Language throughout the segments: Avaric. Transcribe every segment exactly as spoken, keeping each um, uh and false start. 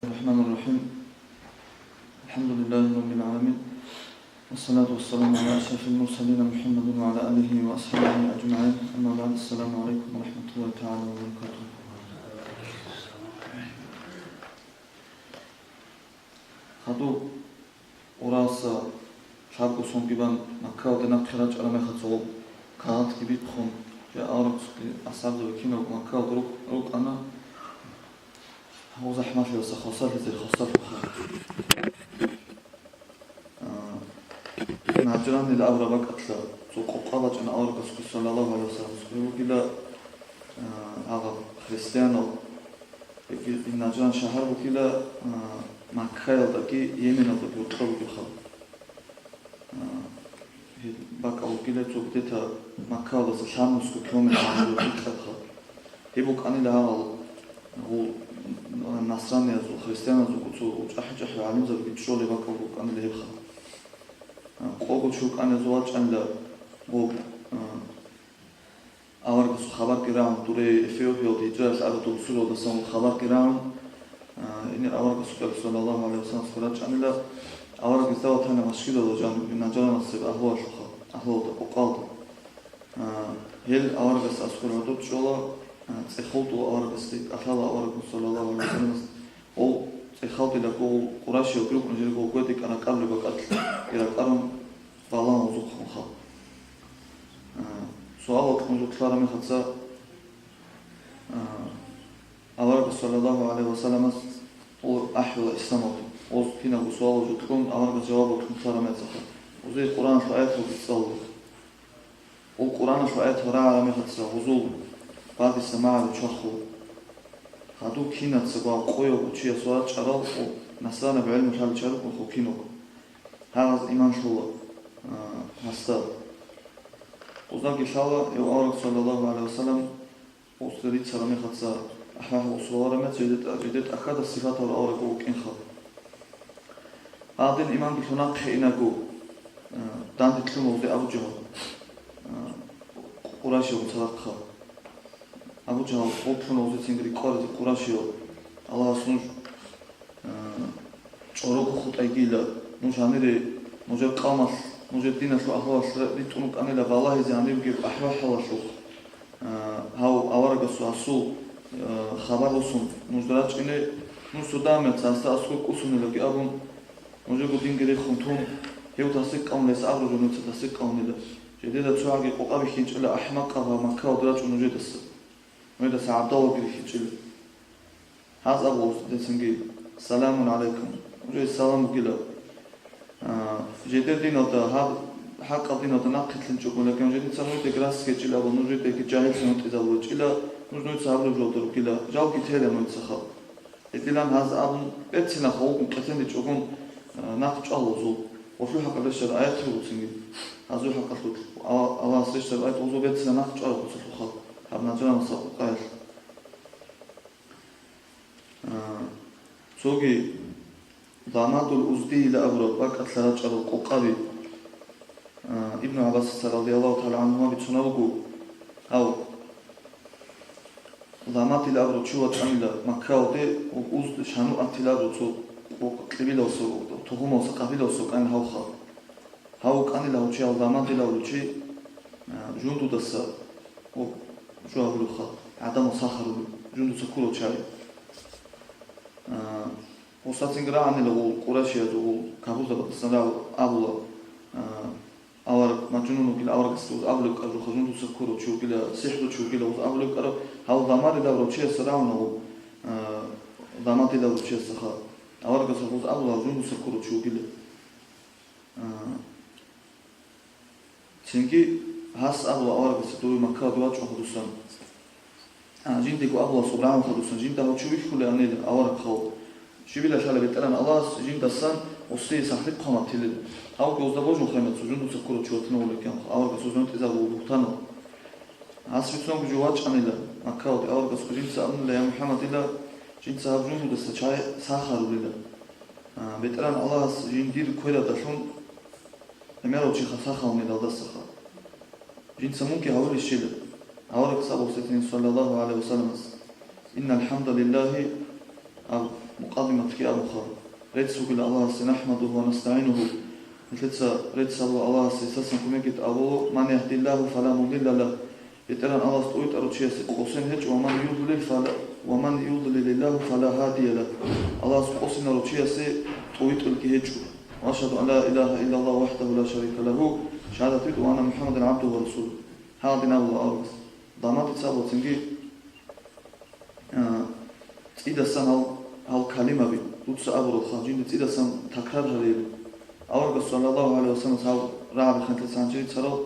الرحمن الرحيم. الحمد لله رب العالمين. والصلاة والسلام على أشرف المرسلين محمد وعلى آله وأصحابه أجمعين. أما بعد، السلام عليكم ورحمة الله تعالى وبركاته. Хадуб Къураса лъабго сонгибан Маккаялде нахъе рачӀараб мехалъ цо кагъатги бихъун, жа аварагасухъе асхӀабзаби кинабго Маккаялда рукъ-, рукӀана. Гьав захӀмалъиялдаса хвасарлъизе хвасарлъуха. А, Наджранил абураб бакӀалъа цо къокъа бачӀана аварагасухъе, саллаллагьу гӀалайгьи вассалам, цо бугила, а, гьагъаб христианал, яги Наджран шагьар бугила, а, Маккаялдаги Йеменалдаги гьоркьоб бугеб хаб. А, гьеб бакӀал вугила цо где-то Маккаялдаса лъабнусго километр гьанже вукӀарха. Гьеб букӀанила гьагъал гьул насраниязул, христианазулго цо чӀахӀи-чӀахӀи гӀалимзабиги чӀолеб бакӀал букӀанила гьебха. А, къого чи вукӀанила вачӀанила гьоб, а, аварагасул хабарги рагӀун, дуре Эфиопиялда гьижраялъ абадул русулалдасан хабарги рагӀун, а, гьенир аварагасухъе, саллаллагьу гӀалайгьи вассалам, рачӀанила, аварагасда ватана машгидалда жан Наджранасеб агьлуялъулха, агьлуялда, къокъалда. А, гьел аварагас аскӀор гӀодор чӀола, а, цӀехолтӀула аварагасде, кӀалъала аварагун, саллаллагьу гӀалайгьи вассаламас, гьол цӀехалдилаго гьол къурайшиялги рукӀун, жирго гьедекӀан ракӀарулеб бакӀалъ ракӀарун балагьун гьезухъ хал. А, суал вукӀун жо ккараб мехалъ, а, аварагас, саллаллагьу гӀалайгьи вассаламас, гьул ахӀула исламалде. Гьез кинабго суалал жо кьун, аварагас жавабал кьун ккараб мехалъха. Гьезие Къуръаналъул аяталги цӀалула. Гьул Къуръаналъул аятал рагӀараб мехалъ гьезул бадиса магӀарул чвахула. Гьадув кинацаго къоялъ чиясул рачӀарал ва насранаб гӀелму лъалел чагӀи рукӀун хъукинаб. Гьагъаз иман лъула, а, гьасда. Гьездаги лъала, гьев авараг, саллаллагьу гӀалайгьи вассалам, гьесда рицараб мехалъ, ахӀвагьа гьесул авараг мехалъ, жидер тӀа-, жидер тӀахьазда сипат гьабурав авараг вукӀинха. Гьадин иманги лъун нахъе инаго, а, данде лъуна гьезда Абу Жагьал, а, Къурайшиялгун цадахъ. Абу Жагьал гъорлъ лъуна гьезда цинги рикӀкӀаризе Къурайшиял, Аллагьас нуж, а, чӀорого хутӀайгила, нуж гьанире нужер къавмалъ, нужер диналъул агьлуялъ ритӀун рукӀанила балагьизе гьанибги ахӀвагьалалъухъ. А, гьав аварагасул гьасул, а, хабар босун нужда рачӀине, нуж цо дагьаб мехалъ гьасда аскӀор кӀусунилаги абун, нужего динги рехун тун, гьев тасдикъ гьавун, гьес абураб жо нужеца тасдикъ гьавунила. Жидеда цогӀаги къокъа бихьинчӀила ахӀмакъаб гьав Маккаялда рачӀун нужедаса. Нужедаса гӀабдаллаги рихьинчӀила. Гьаз абула гьесдецинги: «Саламун гӀалайкум». Нужее салам бугила. А, жидер диналда, гьаб-, хӀакъаб диналда нахъе лъинчӀого, лакин жидеца нужедаги рас гьечӀила абун, нужедаги жагьиллъун гьунтӀизабулеб гьечӀила, нуж нужеца гьабулеб жолда ругила, жалги тела нужеца хаб. Гьединлъун гьаз абун, берцинаб хавукъун къетӀендичӀогун, а, нахъ чӀвала гьезул. Гьелъул хӀакъалъулъ щай аят ругоцинги. Гьазул хӀакъалъулъ Алла-, Аллагьас рещтӀараб аят гьезул берцинаб нахъ чӀвала гьесул хаб, гьаб Наджранасул къокъаялъ. А, цоги Дамадул Уздийила абураб бакӀалъа рачӀарал къокъаби, а, Ибну ГӀаббасица радияллагьу тагӀала гӀангьума бицунеб буго, гьав Дамадил абурав чи вачӀанила Маккаялде, ва Узд Шануатил абурав цо къо-, кьибилалъул, тухумалъул, къабилалъул вукӀана гьав хал. Гьав вукӀанила гьав чи, гьав Дамадил абурав чи, а, жундудаса, о, жо гьабулебха, гӀадамал сахарулеб, жундуца ккурав чагӀи. А, гьесда цинги рагӀанила гьул къурайшиязул, гьул капурзабаздасан рагӀу-, абула, а, авараг мажнун вугила, аварагасда гьез абулеб кӀар жуха, жундуца ккурав чи вугила, сихӀручи вугила гьез абулеб кӀар, гьав Дамадил абурав чиясда рагӀуна гьул, а, Дамадил абурав чиясдаха, аварагасда гьез абула, жундуца ккурав чи вугила. А, цинги гьас абула аварагасда: «Дуе Маккаялде вачӀун хадусан, а, жиндего абула, соб рагӀун хадусан, жинда гьав чи вихьулеанила авараг хал. Щибила лъала БетӀергьан Аллагьас жиндасан гьесие сахлъи хъван батилел. Гьавги гьезда божун хъван бацу, жундуца ккурав чи ватун вугилан, аварагас гьез гьунтӀизабулеб бугьтанал». Гьас бицунго жо вачӀанила Маккаялде, аварагас жинца абунила: «Я МухӀаммад, дила жинца гьаб жундудаса чагӀи сахарулила. А, БетӀергьан Аллагьас жиндир кверадалъун гӀемерав чи хатӀа халнилалдасаха. Жинца мунги гьавулищила?» Аварагас абулеб буго, саллаллагьу гӀалайгьи вассаламас: «Иннал хӀамда лиллагьи», аб-, мукъаддиматги абуха. Рецц бугила Аллагьасе, нахӀмадугьу ва настагӀинугьу. Нилъеца рецц гьабула Аллагьасе, гьесдасан кумекги тӀалабула. Ман яхӀдиллагьу фала мудилла лагь. БетӀергьан Аллагьас тӀовитӀарав чиясе къосин гьечӀо, ва ман юдлил фала, ва ман юдлилиллагьу фала гьадия лагь. Аллагьас къосинарав чиясе тӀовитӀулги гьечӀо. Ва ашгьаду ан ла илагьа иллаллагь вахӀдагьу ла шарика лагьу, шагьадат битӀу ва анна МухӀаммадан гӀабдугьу ва расулугьу. Гьагъадин абула аварагас. Ламадица абула цинги, а, цӀидасан гьал, гьал калимаби дуца абуралха, жинда цӀидасан такрар гьарейила. Аварагас, саллаллагьу гӀалайгьи ва саллам, гьал рагӀаби ханлъи цанчи рицарал,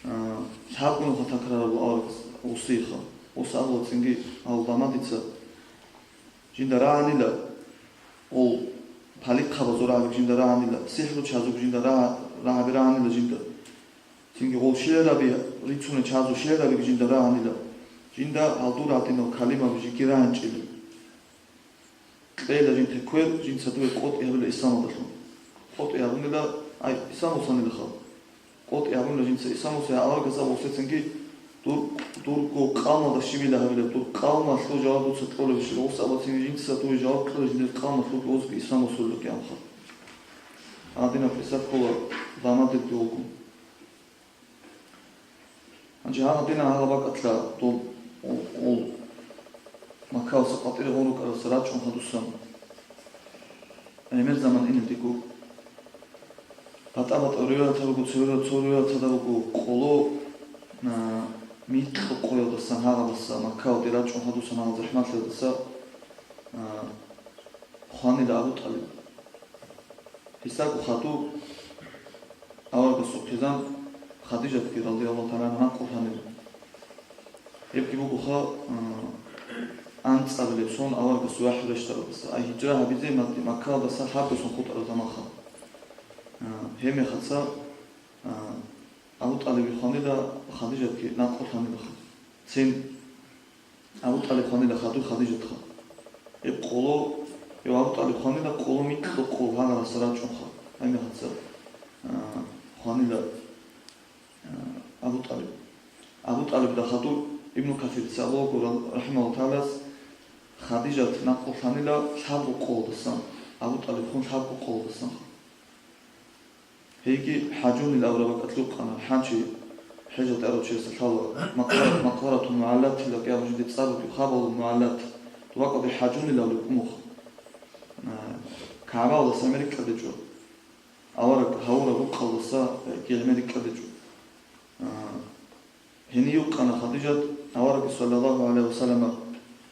а, лъабгонаха такрар абула аварагас гъусиха. Гъуса абула цинги гьал ламадица жинда рагӀанила, гъол палихъабазул рагӀаби жинда рагӀанила, сихӀру чазуг жинда рагӀа-, рагӀаби рагӀанила жинда. Цинги гъол шигӀраби, рицунел чазул шигӀраби жинда рагӀанила. Жинда гьал дур гьадинал калимаби жеги рагӀанчӀила. Кьейила жинхъе квер, жинца дуе къотӀи гьабила исламалдалъун. КъотӀи гьабунила, ай, исламусанилаха. КъотӀи гьабунила жинца исламуса, гьал аварагас абула гъусецинги, дур, дурго къавмалда щибила гьабила, дур къавмалъул жаваб дуца кьолебищила, гъуса абула цинги жинца дуе жаваб кьола жиндир къавмалъулги озги исламусуллъуги амха. Гьадинаб къиса ккола ламадирги вуго. Гьанже гьанадина гьала бакӀалъа дол, ол, ол Маккалъа къватӀире гъун рукӀаралдаса рачӀун хадусан гӀемер заман инелдего, батӀа-батӀа риваятал руго, цо риваят-, цо риваяталда руго къоло, а, микьго къоялдасан гьагъабаса Маккалде рачӀун хадусан гьала захӀмалъиялдаса, а, хванила Абу ТӀалиб. Гьесдаго хадуб аварагасул хъизан Хадижатги, радияллагьу тагӀала гӀангьа, накъулъанила. Гьебги бугоха, а, анцӀабилеб сон аварагас вахӀю рещтӀаралдаса, ай, гьижра гьабизе Мад-, Маккаялдаса лъабго сон хутӀараб заманха. А, гьебмехалъа, а, Абу ТӀалиби хванила, Хадижатги накъулъанилаха. Цин Абу ТӀалиб хванила хадуй Хадижатха. Гьеб къоло, гьев Абу ТӀалиб хванила къоло микьго къол гьагъараса рачӀунха. Гьебмехалъа, а, хванила, а, Абу ТӀалиб. Абу ТӀалибда хадур Ибну Касирица абулаго, рахӀимагьуллагьу тагӀалас, Хадижат накъулъанила лъабго къолдасан, Абу ТӀалиб хун лъабго къолдасанха. Гьейги ХӀажунил абураб бакӀалъ рукъана, хӀанчи хӀежалде арав чиясда лъала, Макъвара-, Макъваратул МугӀаллатила кӀиабилеб цӀар бугеб, Хабалул МугӀаллат, доб бакӀалде ХӀажунил абулеб умух. А, КагӀбаялдаса гӀемер рикӀкӀадечӀо. Авараг гьавураб рукъалдаса, э, гӀемер рикӀкӀадечӀо. А, Гьенив йикъана Хадижат, аварагги, саллаллагьу гӀалайгьи ва саллама,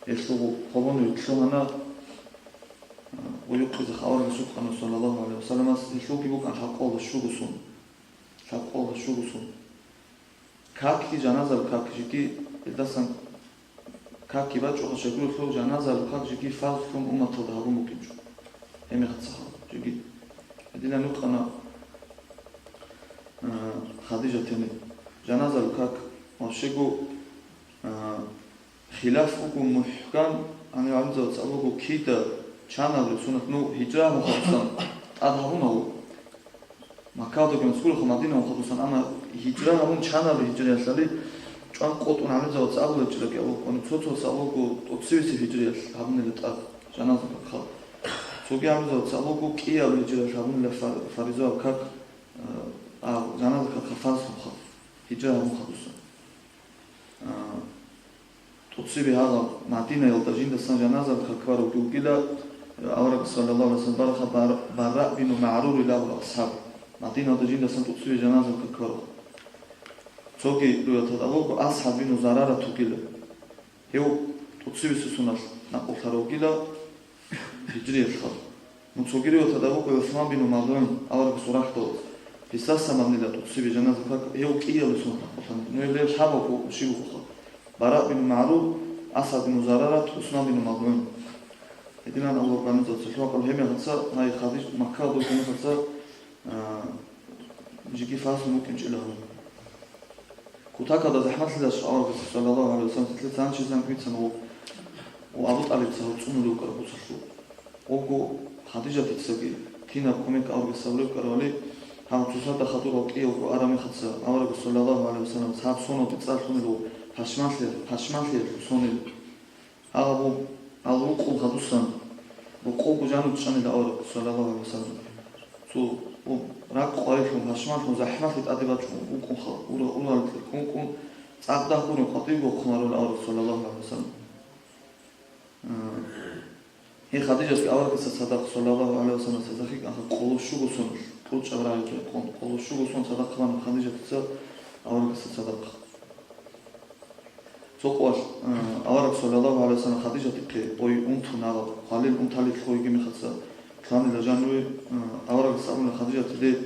гьелъул хвалун лъугьана, ва юкъизехъ аварагас вукъана, саллаллагьу гӀалайгьи ва салламас, гьелъулги букӀана лъабкъоялда щуго сон. Лъабкъоялда щуго сон. Какги, жаназаялъул как жеги, гьелдасан какги бачӀунха, щайгурелъул жаназаялъул как жеги фарзлъун умматалда гьабун букӀинчӀо. Гьебмехалъ цадахъ жеги. Гьединан вукъана, а, Хадижат гьениб. Жаназаялъул как, вообще-го, а, хилаф буго мухӀкам, гьанив гӀалимзабаца абулаго, кида чанабилеб суннат, ну, гьижра гьабун хадусан тӀад гьабуна гьев. Маккаялдаги мацӀгураха Мадина гьабун хадусан, амма гьижра гьабун чанабилеб гьижриялъали чӀван къотӀун гӀалимзабаца абулеб чӀаги абулаго, ну, цо-цояс абулаго тӀоцебесеб гьижриялъ гьабунила тӀад жаназа какха. Цоги гӀалимзабаца абулаго кӀиабилеб гьижриялъ гьабунила фар-, фаризаяб как, а, а, жаназа какха фарзлъунха, гьижра гьабун хадусан. А, ТӀоцебе гьагъаб Мадинаялда жиндасан жаназаялъул как ккарав вугила, авараг саллаллагьу гӀалайгьи ва саллам бараха Бар-, Бараъ бину МагӀрурил абурав асхӀаб. Мадинаялда жиндасан тӀоцебе жаназаялъул как ккарав. Цоги риваяталда абулаго АсгӀад бину Зарарат вугила. Гьев тӀоцебесеб соналъ накъулъарав вугила, гьижриялъха. Ну, цоги риваяталда абуго ГӀусман бину МазгӀун, аварагасул рагьдал, гьесдасан гьабнила тӀоцебе жаназа как, гьев кӀиябилеб соналъ накъулъана. Ну, гьел лъабабго щиб бугоха? Бараъ бину МагӀрур, АсгӀад бину Зарарат, ГӀусман бину МазгӀун. Гьединан Аллагьу гӀалимзабаца лъугьа-, гьебмехалъа, гьай, Хадиж-, Маккаялда вукӀиналдаса, а, жеги фарзлъун вукӀинчӀила гьаниб. Кутакалда захӀмалъизарищ аварагас, саллаллагьу гӀалайгьи ва саллам, лъица гьанчизан бицана гъоб, ва Абу ТӀалибица гьав цӀунулев вукӀараб гъусалъул. Гъобго Хадижатицаги кинаб кумек аварагас гьабулеб вукӀаравали, гьав цоцазда хадур гьав кӀиявго араб мехалъа, аварагас, саллаллагьу гӀалайгьи ва саллам, гьаб соналъ бицӀалъунел ва пашманлъи-, пашманлъиялъул сонел. Гьаб-, гьал рукъул хадусан, Рокъовго жанив чӀанила авараг, саллаллагьу гӀалайгьи вассалам. Цо, о, ракӀ къварилъун, пашманлъун, захӀмалъи тӀаде бачӀун вукӀунха, ура-, уралги кӀун-кӀун, цӀакъ дагь гурун къватӀивго вахъун варун авараг, саллаллагьу гӀалайгьи вассалам. А, гьей Хадижатги аварагасда цадахъ, саллаллагьу гӀалайгьи вассалам, цадахъ йикӀанха къоло щуго сон, кьучӀаб рагӀи къон, къоло щуго сон цадахъ бана Хадижатица аварагасда цадахъ. Цо къоялъ, а, авараг, саллаллагьу гӀалайгьи вассалам, Хадижатихъе къой унтун абун, хвалил унталилъ къойги мехаца лъанила жаниве, а, аварагас абуна Хадижатиде,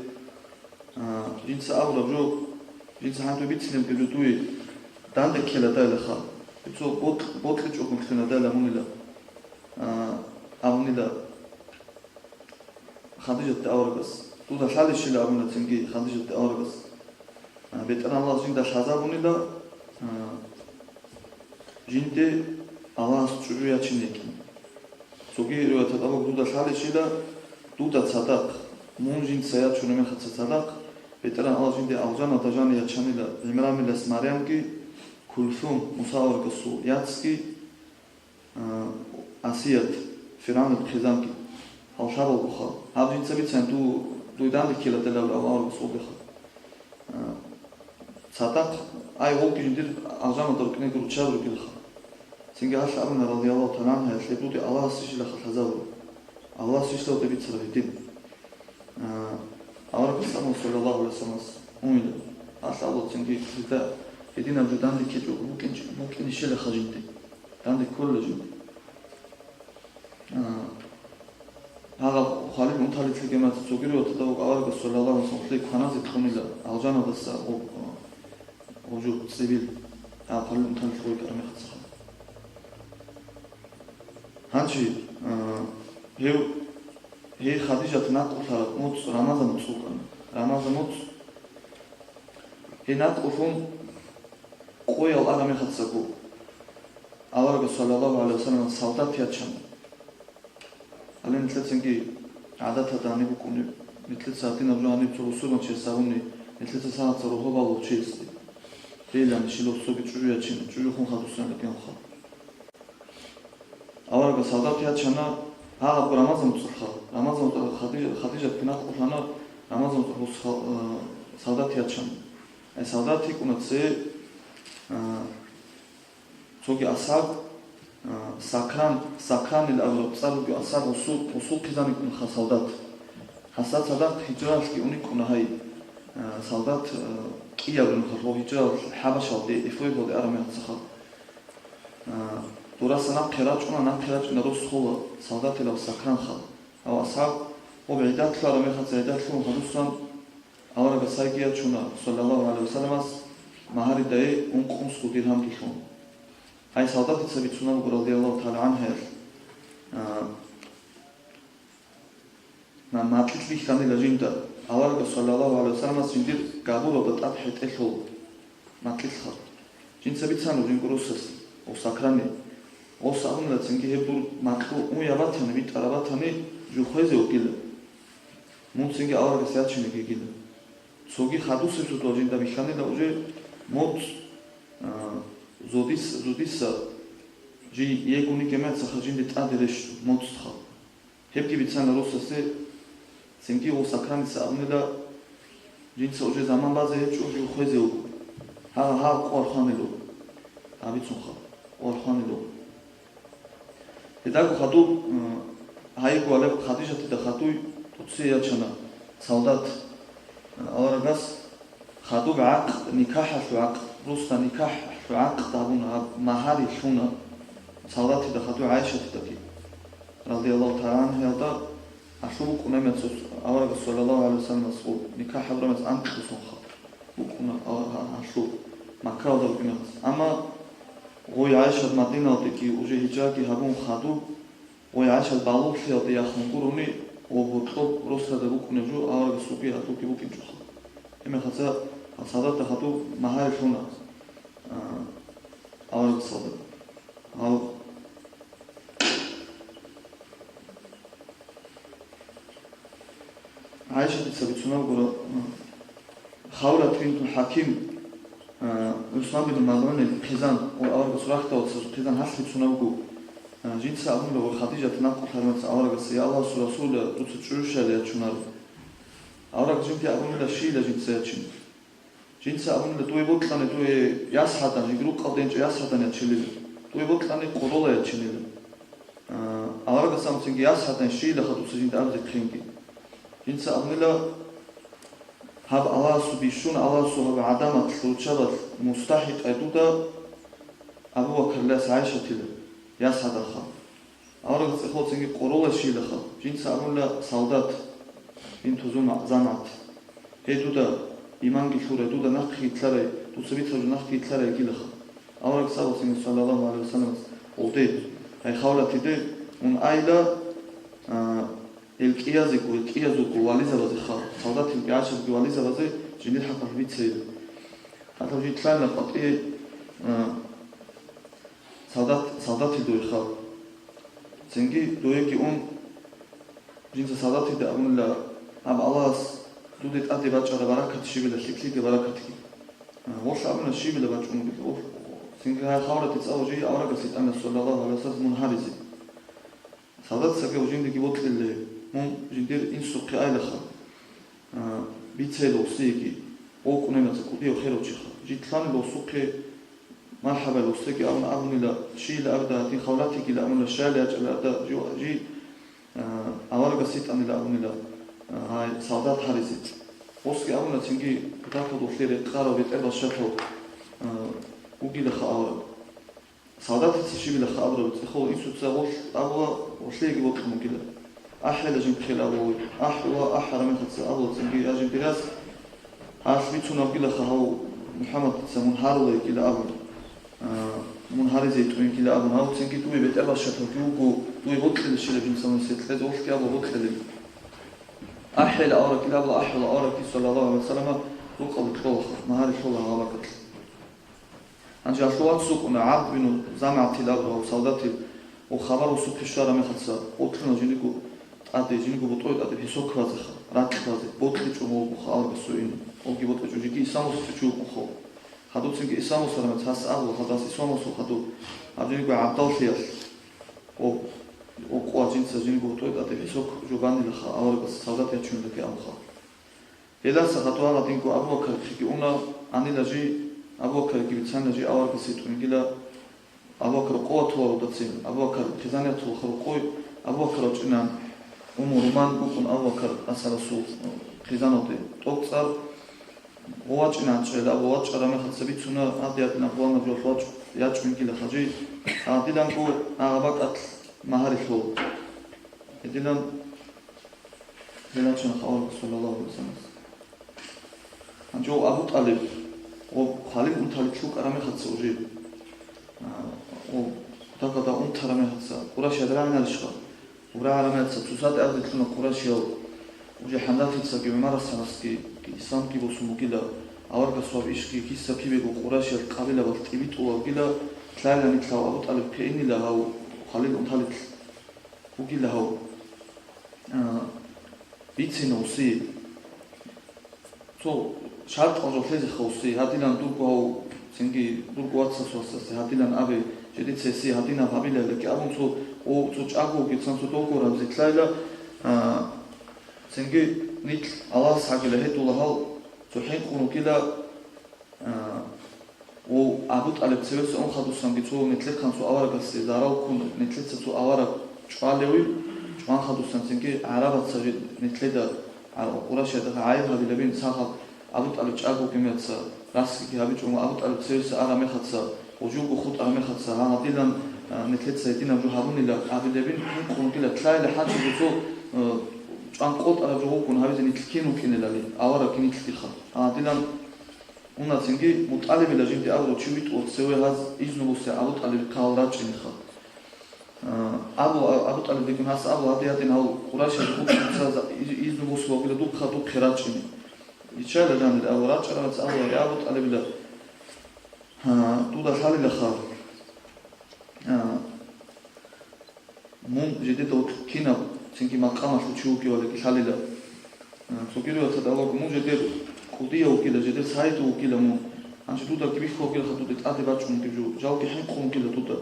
а, жинца абураб жо, жинца гьанже бицинебги жо дуе данде ккеладайилаха, цо бокь-, бокьичӀого лъугьинадай ламунила, а, абунила. Хадижатде аварагас. Дуда лъалищила абуна цинги Хадижатде аварагас. А, БетӀергьан Аллагьас жинда лъазабунила, а, жинде Аллагьас чӀужу ячин йикӀин. Цоги риваяталда абуна, дуда лъалищила, дуда цадахъ, мун жинца ячун мехаца цадахъ, БетӀергьан Аллагьас жинде алжаналда жанив ячанила ГӀимранилас Марямги, Кулсум, Муса аварагасул яцги, а, Асият, ФиргӀавнил хъизанги, гьал лъабалгоха. Гьаб жинца бицан ду-, дуй данде ккеладайилан аварагас гьобеха. А, цадахъ, ай, гьолги жиндир алжаналда рукӀинеги руччаби ругелха. Цинги гьалъ абуна, радияллагьу тагӀала гӀангьа, гьелъе дуде Аллагьасищилаха лъазабураб. Аллагьасищилан дуде бицараб гьедин. А, аварагас абуна, саллаллагьу гӀалайгьи вассаламас, унила. Алъ абула цинги гьезда гьединаб жо данде ккечӀого букӀин-, букӀинищилаха жинде. Данде кколила жинде. А, гьагъаб хвалил унталилъ гемаца цогиро ватадав аварагас, саллаллагьу гӀалайгьи вассалам, лъей кваназе кьунила алжаналдаса гъо-, гъо-, гъожу цӀибил, а, хвалил унталилъ гъой кармехацаха. Гьанже, а, гьев, гьей Хадижат накъулъараб моцӀ Рамазан моцӀ вукӀана. Рамазан моцӀ, гьей накъулъун къоял араб мехацаго, аварагас, саллаллагьу гӀалайгьи вассалам, солдат ячана. Гьале нилъецанги гӀадаталда гьаниб букӀунеб, нилъеца гьадинаб жо гьаниб цо бусурманчияс гьабуни, нилъеца сагӀатца рогьоб балугъ чиясде. Гьелани щило цоги чӀужу ячина, чӀужухъун хадусан рекӀелха. Аварагас солдат ячана, гьагъаб Рамазан муцӀалъха. Рамазан муцӀалъ Хадижа-, Хадижатги накъулъана, Рамазан муцӀалъ гьус хал-, э, солдат ячана. Ай солдат йикӀуна цее, э, цоги асхӀаб, э, Сакран, Сакранил абураб цӀар бугев асхӀаб гьусул, гьусул хъизан йикӀунаха солдат. Гьасда цадахъ гьижралъги уникӀуна гьай, э, солдат, э, кӀияб рунха гьижрал ХӀабашалде, Эфиопиялде араб мехацаха. А, дураса нахъе рачӀуна, нахъе рачӀуна рос хола солдатилав Сакранха. Гьав асхӀаб, гъоб гӀидалъ лъугьараб мехалъ гӀидалъ лъугьун хадусан, аварагас сайги ячуна, саллаллагьу гӀалайгьи вассаламас, магьаридае ункънусго диргьамги лъун. Гьай солдатица бицунеб буго, радияллагьу тагӀала гӀангьаялъ, а, Ма-, макьилъ бихьанила жинда, аварагас, саллаллагьу гӀалайгьи вассаламас, жиндир габуралда тӀад хӀетӀе лъугьун. Макьилъха. Жинца бицана жиндир росасе, о Сакране. О, абунила цинги, гьеб дур макьу уя батани, битӀара батани, жо хвезе вугила. Мун цинги аварагас ячине гьигила. Цоги хадусеб сутула жинда бихьанила уже моцӀ, а, зодис-, зодиса жий егуни гемецаха жинде тӀаде рещтӀу, моцӀха. Гьебги бицана росасе, цинги гъов Сакраница абунила, жинца уже заман базе гьечӀо, уже хвезе вуго. Гьа, гьа, къвар хванило. Гьабицунха, къвар хванило. Гьедаго хадуб, м, гьайго валеб Хадижатида хадуй тӀоцее ячана солдат, м, аварагас. Хадуб гӀакъ, никахӀалъул гӀакъ, росда никахӀалъул гӀакъ гьабуна, гьаб магьари лъуна солдатида хадуй ГӀайшатидаги, радияллагьу тагӀала гӀангьаялда, гьалъул букӀуна гьемец аварагас, саллаллагьу гӀалайгьи вассаламас, гъоб никахӀ гьабурамец анкьго сонха букӀуна гьа-, гьа-, гьалъул Маккаялда букӀинахъас. Амма гъой ГӀайшат Мадиналдеги уже гьижраги гьабун хадуб, Гъой ГӀайшат балугълъиялде яхун гурони ва гьоркьоб росдада букӀунеб жо аварагасулги гьадулги букӀинчӀоха. Гьеб мехалъ гьал солдатда хадуб магьари лъуна, а, аварагасалда. Гьал ГӀайшатица бицунеб буго, Хавлат бинтул ХӀаким, а, ГӀусман бин МазгӀунил хъизан ва аварагасул рахьдал вацазул хъизан гьалъ бицунеб буго. А, жинца абунила, ва Хадижат накъулъ гьармаца аварагасда: «Я Аллагьасул Расул, дуца чӀужу щайила ячунаро». Авараг жинде абунила: «Щийила жинца ячин». Жинца абунила: «Дуе бокьани, дуе яс гьадан, жиги рукъалденчӀо яс гьадан ячилила. Дуе бокьани, къорола ячинила». А, аварагас абуна цинги: «Яс гьадан щийилаха дуца жинда абизе хъинги». Жинца абунила: «Гьаб Аллагьасул бищун, Аллагьасул гьаб гӀадамал руччабал мустахӀикъай дуда Абу Бакарлъас ГӀайшатила, яс гьаданха». Аварагас цӀехола цинги: «Къорола щийилаха?» Жинца абунила: «Савдат бинту Зумъа-, ЗамгӀат. Гьей дуда иманги лъурай, дуда нахъги лъарай, дуца бицараб жо нахъги лъарай йигилаха». Аварагас абула цинги, саллаллагьу гӀалайгьи вассаламас: «Гъолде, гьай Хавлатиде, мун айила, а, гьел кӀиязего, гьел кӀиязулго вализабазе ха, Савдатилги ГӀайшатилги вализабазе жиндир хӀакъалъулъ бицейила». Гьалав житлъанила къватӀие, а, Савдат, Савдатил дуе ха. Цинги дуеги ун, жинца Савдатида абунила: «Гьаб Аллагьас дуде тӀаде бачӀараб баракат щибила, лъикӀлъиги баракатги». А, гъолъ абуна щибила бачӀунги. Гъолъ, цинги гьай Хавлатица абула жий аварагас йитӀана, саллаллагьу гӀалайгьи вассалам, мун гьаризе. Савдатица абула жиндиги бокьилин, мун жиндир инсухъе айилаха. А, бицейила гъосиеги, вокӀунеб мехалъ кӀудияв херав чиха. Житлъанила гъосухъе, мархӀабайила гъосиеги абун абунила, щийила абида гьадин Хавлатигила абунила, щайила ячӀала абида жи, жи, а, аварагас йитӀанила абунила, а, гьай Савдат гьаризе. Гъосги абуна цинги кутакалда гъолъие рекъарав бетӀербащалъав, а, вугилаха авараг. Савдатица щибилаха абураб цӀехола инсуца гъолъ абула, гъолъиеги бокьун бугила. АхӀила жинхъе абула, ахӀула, ахӀараб мехалъ абула цинги: «Я жиндир яс, гьалъ бицун абгилаха гьав МухӀаммадица мун гьарулайгила абун, а, мун гьаризе йитӀун йигила абун, гьав цинги дуе бетӀербащалъавги вуго, дуе бокьила щиб жинца мун сикьезе, гъолъги абула бокьилин». АхӀила аварагила абула, ахӀула аварагги, саллаллагьу гӀалайгьи вассалам, рукъалда кьолаха, магьари лъола гьабакалъ. Гьанже гьалъул вац вукӀуна ГӀабд бину ЗамгӀатил абурав Савдатил, ва хабар гъосухъе щвараб мехалъ, вокьуна жиндирго тӀаде, жиндирго бутӀое тӀаде песок базеха, ракь базе, бокьичӀого вукӀуха аварагасул ин, гьебги бокьичӀого жеги Исламалъул чӀучӀи вукӀунха. Хадубцинги Исламалъул гьармаца гьас абула, гьадас Исламалъул хадуб, гьаб жиндирго гӀабдаллъиялъ, ва, ва къуа жинца жиндирго бутӀое тӀаде песок жубанилаха, аварагас Савдат ячунилаха абуха. Гьелдаса хадув гьадинго Абу Бакарихъеги уна, анила жи, Абу Бакарихъеги бицанила жи аварагас йитӀун йигила, Абу Бакар къуватуларудацин, Абу Бакар хъизаниятулаха рукъой, Абу Бакар вачӀинан, Умму Руман букӀун Абу Бакар асарасул хъизаналде тӀокӀцӀар, гъов вачӀинан чӀела, абу вачӀараб мехалъ бицуна, гьадиятна гъванаб жо вачӀ-, ячӀун йигилаха жи, гьадиланго агъабакӀалъ магьари лъола. Гьединан Гьелачана авараг саллаллагьу гӀалайгьи вассаламас. Гьанже Абу ТӀалиб, ва хъалил унталилъ вукӀараб мехалъ уже, а, ва кутакалда унтараб мехалъ, Къурайшиял рагӀинарищха? Ва рагӀараб мехалъ, цоцазда абизе лъуна къурайшиял, уже Ханзалицаги ГӀумар асхӀабасги исламги босун бугила, аварагасул гьаб ишги киса-кибего къурайшиял къабилабалъ тӀибитӀулеб бугила, лъайилан нилъ гьав Абу ТӀалиб хъеинила гьав хъалил унталилъ. Вугила гьав, а, бицина гъосие. Цо шартӀал жо лъезеха гъосие, гьадилан дурго гьав, цинги дурго вацасул васасе гьадилан абе, жидеца гьесие гьадинаб гьабилайилаги абун цо, о, цо чӀаго вугев, цо довго вугев абизе лъайила, а, цинги нилъ Аллагьас гьагила гьедула гьал, цо хӀинкъун вугила, А, ва Абу ТӀалиб цевеса ун хадусанги цо нилъехъан цо аварагасде зарал ккун, нилъеца цо авараг чӀвалевин, чӀван хадусанцинги гӀарабаца жи-, нилъеда, а, къурайшиязда гӀайиб гьабилебин сахаб Абу ТӀалиб чӀаго вугев мехалъ расиги гьабичӀого, Абу ТӀалиб цевеса араб мехалъ, гъужулго хутӀараб мехалъ, гьадилан, а, нилъеца гьединаб жо гьабунила абилебин хӀинкъун вугила, лъайила хӀанчӀго цо, а, чӀван къотӀараб жо вукӀун гьабизе нилъ кин вукӀинелали, авараг нилъгиха. Гьадилан Унацинги МутӀалибила жинди абурав чи витӀула цеве гьаз изну бусе Абу ТӀалибихъе гьал рачӀинеха. А, абу, Абу ТӀалиб бикӀун гьас абу, гьадин-гьадин гьав Къурайшиялъул букӀунца за-, из-, изну босулеб бугила духъа духъе рачӀине. Ичайла жанир абу рачӀарабац абу, я Абу ТӀалибила, а, дуда лъалилаха. А, Мун жидеда гьоркьоб кинаб цинги макъамалъул чи вугевали лъалила. А, цогидаб вацаз абулаго, мун жидер кӀудияв вугила, жидер сайидав вугила мун. Гьанже дудаги бихьулеб бугилаха дуда тӀаде бачӀун бугеб жо, жалги хӀинкъун бугила дуда.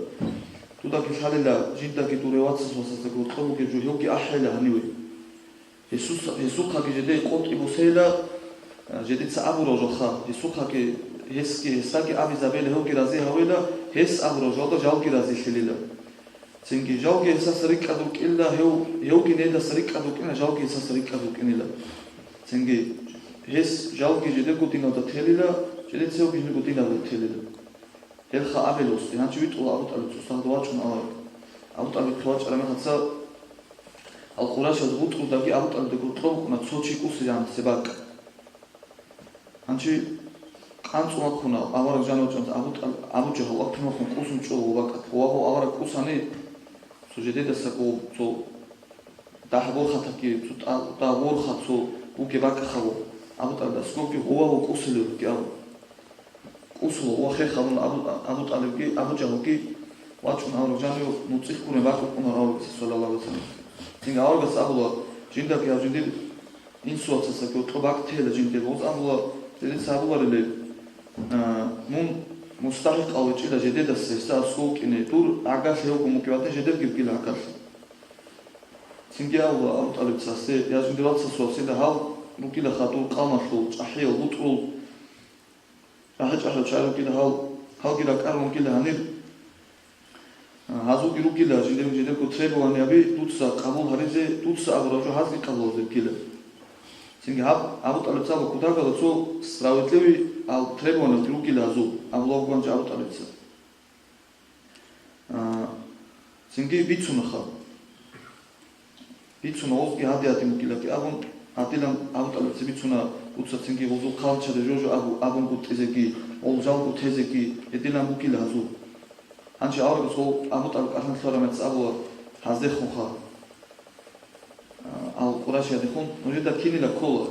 Дудаги лъалила, жиндаги дур вацасул васаздаги гьоркьоб бугеб жо, гьевги ахӀейила гьаниве. Гьесус-, гьесухъаги жидее къотӀи босейила, а, жидеца абурал жоха, гьесухъаги, гьесги, гьесдаги абизабейила, гьевги рази гьавейила, гьес абурал жоялда жалги разилъейила. Цинги жалги гьесдаса рикӀкӀад рукӀинила, гьев, гьевги недаса рикӀкӀад рукӀинила, жалги гьесдаса рикӀкӀад рукӀинила. Цинги гьес жалги жидерго диналда телила, жидеца гьевги жиндирго диналда телила. Гьелха абила гьесде, гьанже витӀула Абу ТӀалиб цо сагьда вачӀун авараг. Абу ТӀалиб вачӀараб мехалъ, гьал къурайшаз бутӀрулдаги Абу ТӀалибдаги гьоркьоб букӀуна цо чи кӀусизегӀан цебе бакӀ. Гьанже къанцӀун вахъуна авараг жанив вачӀанца Абу ТӀал-, Абу Жагьл вахъун вахъун кӀусун чӀола гьев бакӀалъ. Ва гьев авараг кӀусани, цо жидедасаго цо дагь борхатаги, цо тӀа-, дагь борхатаго бугеб бакӀ гьабун, Абу ТӀалиб аскӀобги гьев кӀусулев вугин абун. КӀусула ва хех гьабун Абу, Абу ТӀалибги, Абу Жагьлги вачӀун авараг жанив нуцӀихъ гурин бакӀ букӀуна аварагасда, саллаллагьу гӀалайгьи ва саллам. Цинги аварагас абула, жиндаги гьав жиндир инсуяцасаги гьоркьоб бакӀ тела жиндир. Гьез абула, жидеца абуларилан, а, мун мустахӀикъав гьечӀила жидедаса гьесда аскӀов вукӀине, дур гӀагарлъи гьевго мукӀи ватани жидерги бугила гӀагарлъи. Цинги абула Абу ТӀалибица гьесде, я жиндир вацасул васила, гьал ругила хадур къавмалъул чӀахӀиял бутӀрул, чӀахӀи-чӀахӀиял чагӀи ругила гьал, гьалги ракӀарун ругила гьанир. А, гьазулги ругила жиндир-, жиндирго требованияби дуца къабул гьаризе, дуца абураб жо гьазги къабул гьаризе бугила. Цинги гьаб Абу ТӀалибица абула, кутакалда цо справедливый ал требованиялги ругила гьазул, абула гьанже Абу ТӀалибица. А, цинги бицунаха. Бицуна, гьезги гьадин-гьадин бугилаги абун, гьадилан Абу ТӀалибица бицуна, дуца цинги гьезул хъалчаде жо-жо абу-, абун гутӀизеги, гьел жалго тезеги, гьедилан бугила гьазул. Гьанже аварагас гьев Абу ТӀалиб кӀалъан лъугьараб мехалъ абула гьаздехунха, а, ал къурайшиядехун, нужеда кинила ккола.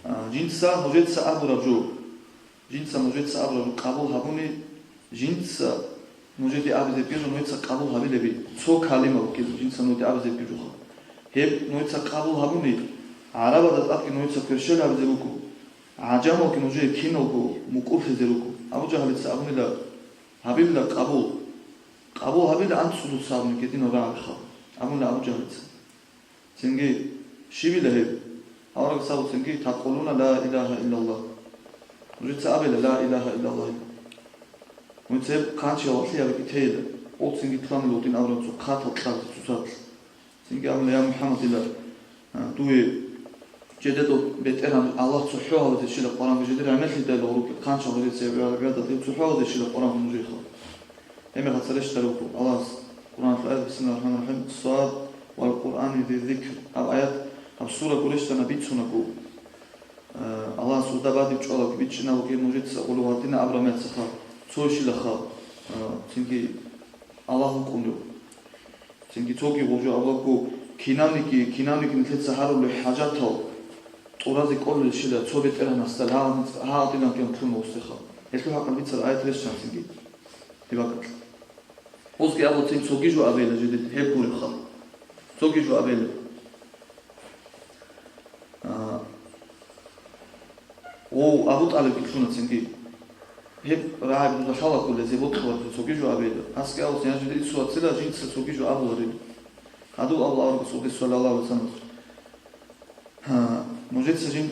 А, жинца нужеца абураб жо, жинца нужеца абураб жо къабул гьабуни, жинца нужеде абизе бижун нужеца къабул гьабилеби, цо калима букӀин жинца нужеде абизе бижуха. Гьеб нужеца къабул гьабуни, гӀарабазда тӀадги нужеца кверщел гьабизе руго, гӀажамалги нужее киналго мукӀурлъизе руго. Абу Жагьлица абунила, гьабилла къабул. Къабул гьабилла анцӀго дуца абуни гьединал рагӀаби хаб, абунила Абу Жагьлица. Цинги щибила гьеб? Аварагас абула цинги, такъулуна ла илагьа иллаллагь. Нужеца абила ла илагьа иллаллагь. Нужеца гьеб хъанчиял гьалъиябги тейила. Гьел цинги лъугьанила гьедин абураб цо хъатал кьабизе цоцазда. Цинги абула, я МухӀаммад, ила, а, дуе жидеда БетӀергьан Аллагь цохӀо гьавизе щила къваран, жидер гӀемерлъидайила гъуруги хъанчал гъирица гӀибадат гьев цохӀо гьавизе щила къваран нужехъа. Гьеб мехалъ рещтӀараб буго Аллагьас Къуръаналъул аят, бисмиллагьир рахӀманир рахӀим, Сад, вал Къуръани зи зикр. Гьаб аят, гьаб сура гурищ-, бицунаго, э, Аллагьас гьезда бадиб чӀвалаго бичӀчӀинабуге нужеца гъулу гьадина абрамецаха, цойщилаха, э, цинги Аллагь вукӀунев. Цинги цоги гъужу абулаго, кинавниги, кинавниги нилъеца гьарулел хӀажатал тӀуразе кӀолелщила цо БетӀергьанасда гьагъ-, гьагъадинаб кин лъун вуссеха. Гьелъул хӀакъалъ бицараб аят рещтӀана цинги. Гьеб бакӀалъ. Гьезги абула цин цоги жо абейила жидеда, гьеб гуребха. Цоги жо абейила. А, ва Абу ТӀалибги лъуна цинги. Гьеб рагӀаби дуда лъалаго лезе бокьулареб цоги жо абейила. Гьесги абула цин, я жиндир инсуяцила жинца цоги жо абуларила. Гьадин абула аварагас, саллаллагьу гӀалайгьи ва саллам. Гьа, нужеца жин-,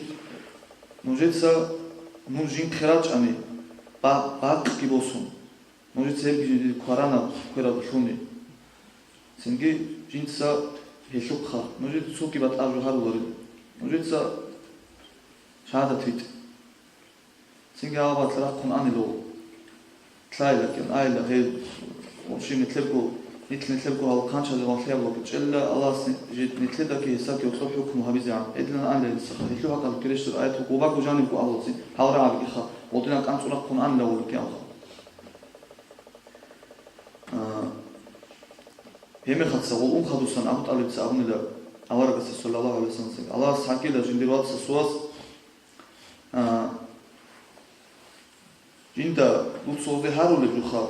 нужеца нуж жинхъе рачӀани, ба-, бакъги босун. Нужеца гьебги жиндир кваранаб квералда лъуни. Цинги жинца гьелъухъа, нужеца цоги батӀа жо гьаруларел. Нужеца шагьадат битӀе. Цинги гьаб батӀа рахъун анила. Лъайла кӀан айла гьел, вообще, нилъерго, нилъ-нилъерго гьал хъанчазе гъалъияб ва кӀелла, Аллагьас жи-, нилъедаги гьесдаги гьоркьоб хӀукму гьабизегӀан. Гьединан анила гьесаха. Гьелъул хӀакъалъ кирещтер аят гъубаго жанибго абула цин, гьал рагӀабигиха, гъодинан кӀанцӀун рахъун анила вури кӀиямха. А, гьеб мехалъ гъол ун хадусан Абу ТӀалибица абунила аварагасда, саллаллагьу гӀалайгьи ва саллам, Аллагьас гьагила жиндир вацасул вас, а, жинда дуца гъозе гьарулеб жо хаб,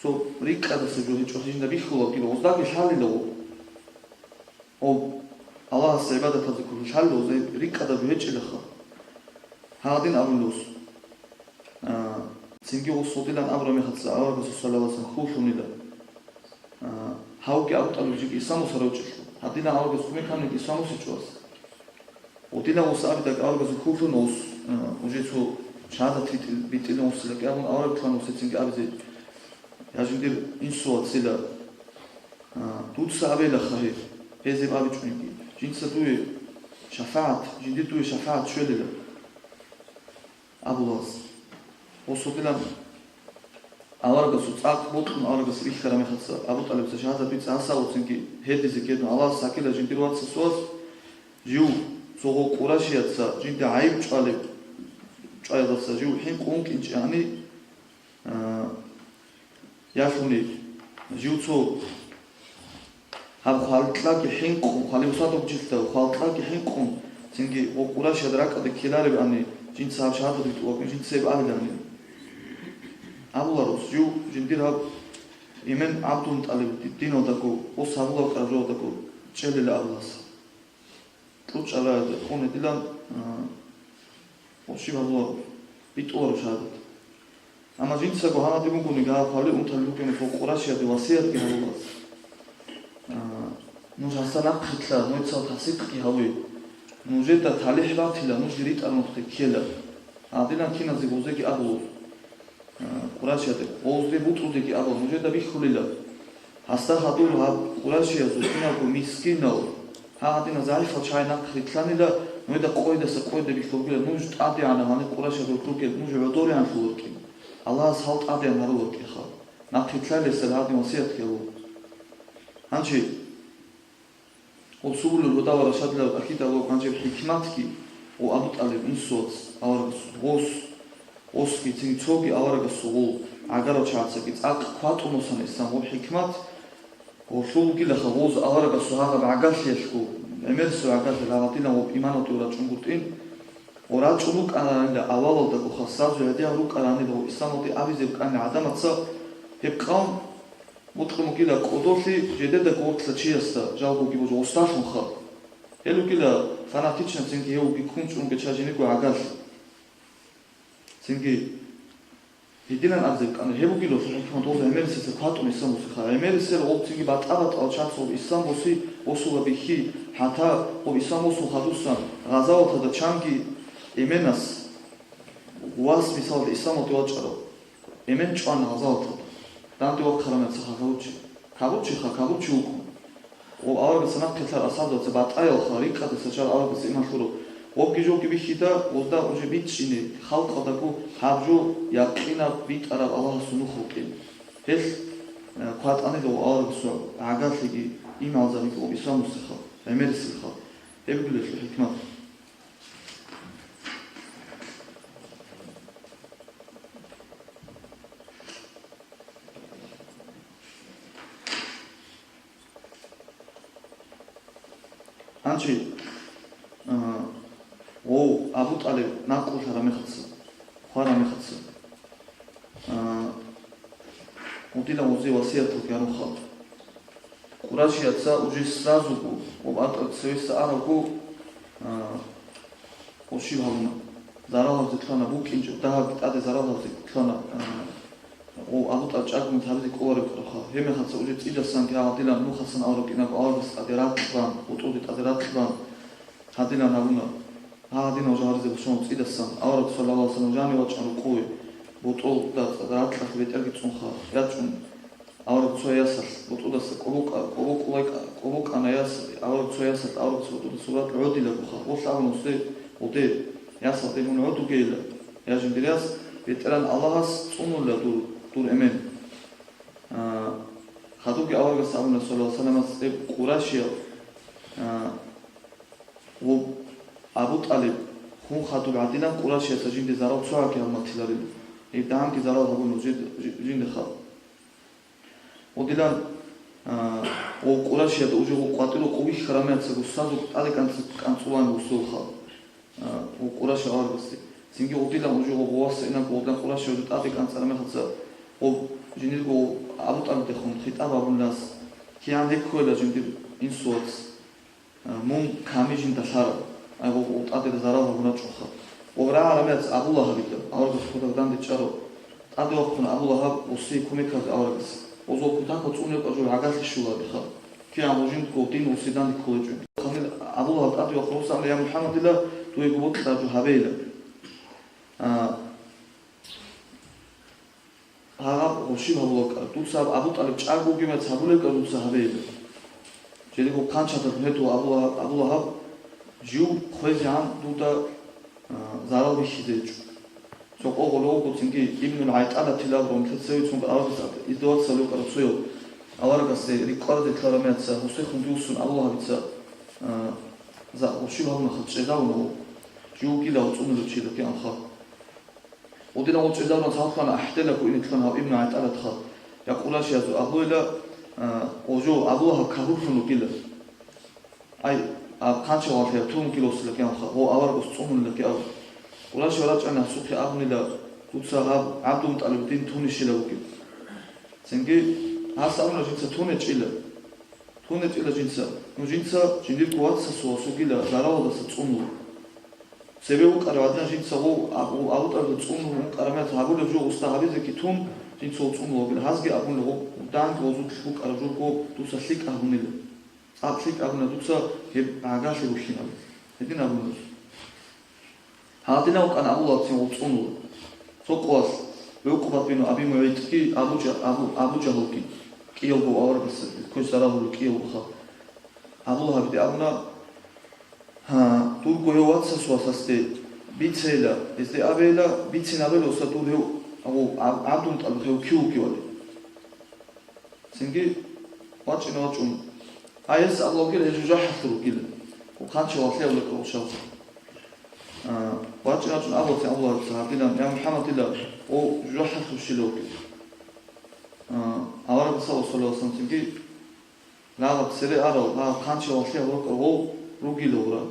цо рикӀкӀадаса жо гьечӀолъи жинда бихьулагила, гъоздаги лъалила гъо. Гъоб Аллагьасда гӀибадаталде кколъи лъалила, гъозда рикӀкӀадаб жо гьечӀилаха. Гьадин абулеб гъос. А, цинги гъос гъодилан абураб мехалъ аварагасул, саллаллагьу гӀалайгьи ва саллам, хьул лъунила. Гьавги Абу ТӀалиб жеги Исламуса рочӀелъул. Гьадинан аварагас кумек гьаниг ИсламусичӀо ас. Гьудинав ус абидаг аварагасул хьуллъун ус, э, уже цо шагьадат битӀил-, битӀилан усилаги абун авараг лъан усецинги абизе: «Я жиндир инсу вацила, э, дуца абейла хагьир, гьезиб абичӀунги, жинца дуе шафагӀат, жиндир дуе шафагӀат щвелила», абулас. Гъосулилан аварагасул цӀакъ бокьун аварагас бихьараб мехалъ Абу ТӀалибца шагьадат бицӀа гьасавуцинги гьедизе ккедун Аллагьас гьаккила жиндир вацасул вас, жив цо гъо къурашияца жинда гӀайиб чӀвалеб чӀваялдаса жив хӀинкъун кӀинчӀани, а, ялъуни, жив цо гьаб хвалкьаги хӀинкъун, хвалеб усадаб жинда хвалкьаги хӀинкъун, цинги гъо къурашияда ракӀалде ккеларебани, жинца гьаб шагьадат битӀуларо, жинца гьеб абилани. Абуларус, жив жиндир гьаб Эмен ГӀабдулмутӀалиб ди-, диналдаго, ос гьабулаб кӀараб жоялдаго чӀелила абулас. КьучӀаб рагӀида къун гьедилан, а, ва щиб гьабуларо, битӀуларо шагьадат. Амма жинцаго гьанадин бугониги гьаб хвалил унталъув вукӀиналъул къурашиялде васиятги гьабулас. А, нуж гьасда нахърилълъа, нужеца тасдикъги гьаве. Нужеда талихӀ батила, нуж ритӀарал нухде ккела. Гьадинан киназе гъозеги абула. Къурашиялде, гъозде бутӀрулдеги абун, нужеда бихьулила. Гьасда хадур гьаб къурашиязул киналго мискинал, гьагъадинал загӀипал чагӀи нахърилълъанила, нужеда къойдаса къойда бихьулгила, нуж тӀадегӀанав гьаниб къурашиялда ругел, нуж гӀодорегӀанлъул вукӀин. Аллагьас гьал тӀадегӀан гьаруларкьиха. Нахърилълъайилан гьадин васият ккела. Гьанже Гъол субулул гьуда ва рашадилал акидалъул гьанжеб хӀикматги, гъо Абу ТӀалиб инсуц аварагасул гъос, гъосги цин цоги аварагасул гъол гӀагарал чагӀацаги цӀакъ кватӀун вусан Ислам гъоб хӀикмат, гъолъул вугилаха гъоз аварагасул гьагъаб гӀагарлъиялъго, гӀемерисев гӀагарлъи гьагъадилан гъоб иманалде рачӀунгутӀин, гъо рачӀун рукӀаранила авалалдаго хасазу гӀедегӀан рукӀаранила гъо Исламалде абизе букӀана гӀадамаца гьеб къавм, МутӀкъун бугила кӀодолъи жидеда гъоркьа чиясда жалгоги божо гъосдалъунха. Гьел ругила фанатична цинги гьев вуги ккун чӀунги ча жиниго гӀагарлъи. Цинги гьединан абизе букӀана, гьеб бугила хӀикмат гъоз гӀемерисеца кватӀун Исламусеха. ГӀемерисел гъоб цинги батӀа-батӀал чанцӀ гъоб Ислам боси босула бихьи, хӀатта гъоб Исламусул хадусан гъазаваталда чанги эменас вас мисалда Исламалде вачӀарав. Эмен чӀван гъазаваталда. Данде вахъарана цо кагъурчи. Кагъурчиха, кагъурчи вукӀун. Гъоб аварагасда нахъе лъар асхӀабзабаца батӀаялха, рикӀкӀадаса чӀвар аварагасда иман лъурав. Гъобги жоги бихьида, гъозда уже бичӀчӀине, халкъалдаго гьаб жо якъинаб битӀараб Аллагьасул нух рукӀин. Гьелъ, э, кватӀанила гъо аварагасул гӀагарлъиги, имгӀалзабиги гъоб Исламусеха, гӀемерисеха. Гьеб бугила гьелъул хӀикмат. Гьанже, а, гъов Абу ТӀалиб накъулъараб мехалъ, хвараб мехалъ, а, гъудила гъузе васияталги гьарун хал. Къурайшияца уже сразуго ва батӀа цевеса аравго, а, гъо щиб гьабуна? Зарал гьабизе ккана, букӀинчӀеб дагьабги тӀаде зарал гьабизе ккана, а, гъо Абу ТӀалиб чӀагун гьабизе кӀолареб ккараха. Гьеб мехалъ уже цӀидасан гьагъадилан нухасан авараг кинабго аварагас тӀаде ракьбан, гъутӀуде тӀаде ракьбан, гьадилан гьабуна. Гьагъадинав жо гьаризе босун цӀидасан, авараг саллаллагьу гӀалайгьи ва саллам жанив вачӀун рукъове, бутӀрулда тӀаде ракьалъ бетӀерги цӀунха, ячӀун, авараг цо ясалъ, бутӀрулдаса кӀобокӀа-, кӀобокӀулай-, кӀобокӀана яс, авараг цо ясалъ, аварагас бутӀрулдаса ракь гӀодилагоха. Гъолъ абуна гъосде, гъоде, ясалде мун гӀодугейила, я жиндир яс, БетӀергьан Аллагьас цӀунула дур, дур эмен. А, хадубги аварагас абуна, саллаллагьу гӀалайгьи ва салламас, гьеб къурайшиял, а, Гъоб Абу ТӀалиб хун хадуб гӀадинаб къурайшияца жинде зарал цо гьаги гьабун батиларила. Гьеб дагьабги зарал гьабуна жид-, жи-, жинда хал. Гъодилан, а, гъо къурайшияда уже гъо къватӀиро къо вихьарамияцаго сазу тӀаде кӀанцӀ-, кӀанцӀулан вусул хал. А, гъо къурайши аварагасде. Цинги гъодилан уже гъо гъоваса инаб гъодан къурайши уже тӀаде кӀанцӀарамехалца гъо жиндирго Абу ТӀалибдехун хитӀаб гьабунилас, кигӀан гьеккуйила жиндир инсуац. А, мун ками жинда лъараб, ай гъо, гъо тӀаде зарал гьабуначӀоха. Гъо рагӀараб мехалъ Абу Лагьабида, аварагас кодагь данде чӀаро. ТӀаде вахъун Абу Лагьаб гъосие кумекалъе аварагас. Гъозул кутакал цӀунеб къажул гӀагарлъи щулабиха. КигӀан гъужинго дин ва сидан кколечӀо. Ханил Абу Лагьаб тӀаде вахъуса амма: «Я МухӀаммадила, дуего бокьараб жо гьабейила». А, гьаб гъурщиб гьабулеб кӀар. Дуца Абу ТӀалиб чӀаго вугеб мехалъ гьабулеб кӀар дуца гьабейила. Жидего хъанчалда гьедул Абу Лагьаб, Абу Лагьаб жив хвезегӀан дуда, а, зарал бихьизе гьечӀо. Цо къо гъоло вуго цинги Ибнул ГӀайтӀалатил абурав нилъеца цинги аварагас идугьаца лукъараб цояв аварагасде рикӀкӀваразе ккараб мехалъ гьусехун дувсун Абу Лагьабица, а, за-, гъурщиб гьабуна хъа чӀезавуна вуго. Жив вугилан цӀунулев чи лакӀи анха. Гъудинав гъул чӀезавуна цалхъана ахӀделаго ине ккана гьав Ибну ГӀайтӀалатха. Я къурайшиязул абула, а, гъожо Абу Лагьаб кагьурлъун вугила. Ай, а, хъанча валъи тун килосилаги анха, гъо аварагас цӀунулилаги ав. Къурайшиял рачӀана гьасухъе абунила, дуца гьаб ГӀабдулмутӀалиб дин тунищила вугеб. Цинги гьас абуна жинца тун гьечӀила. Тун гьечӀила жинца. Ну, жинца жиндирго вацасул вугила заралалдаса цӀунула. Цебе вукӀарав гӀадин жинца гъов абу-, абутӀарда цӀунун вукӀараб мехалъ гьабулеб жо гъусда гьабизеги тун, жинца гъов цӀунула вугила. Гьазги абунила гъов, данги гъозулъ букӀараб журго дуца лъикӀ гьабунила. ЦӀакъ лъикӀ гьабуна дуца гьеб гӀагарлъи бухьинаб. Гьедин абуна дуца. Гьадинав вукӀана Абу Лагьаб цин гъов цӀунула. Цо къоялъ ГӀукъбат бину Аби МугӀитӀги Абу Жа-, Абу, Абу Жагьлги, кӀиявго аварагас, квеш зарал гьурав кӀиявго халкъ. Абу Лагьабиде абуна, гьа, дурго гьев вацасул васасде бицейила, гьезде абейила, бицинабейила дур гьев, гьав, ГӀаб-, ГӀабдулмутӀалиб гьев кив вугевали. Цинги вачӀина вачӀун. А гьес абулагила гьел жужахӀалъур ругила. Хъанча валъи абулеб къо гъушалца. А, вачӀина вачӀун абула цин абула гьабица гьабилан, я МухӀаммадила, о жужахӀалъур щила вугев. А, аварагас саллаллагьу гӀалайгьи ва саллам цинги лагъаб цере арал, лагъаб хъанча валъи абулеб къо гъов ругила гъура.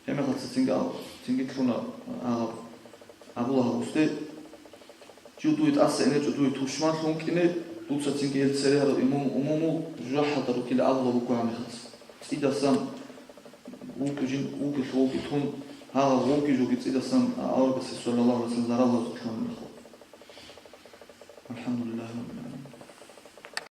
Гьеб мехалъ цинги аб-, цинги кьуна гьагъаб Абу Лагьабасде, жив дуе тӀаса инечӀо дуе тушманлъун вукӀине, дуца цинги гьел цере гьарав имам умумул жужахӀалда ругила абулеб буго гьанихъаца. ЦӀидасан вугев жин, вугелъ вугев тун, гьагъаб вугев жоги цӀидасан аварагасде саллаллагьу гӀалайгьи ва саллам зараллъун вукӀана мехалъ. АлхӀамдулиллагьи раббил гӀаламин.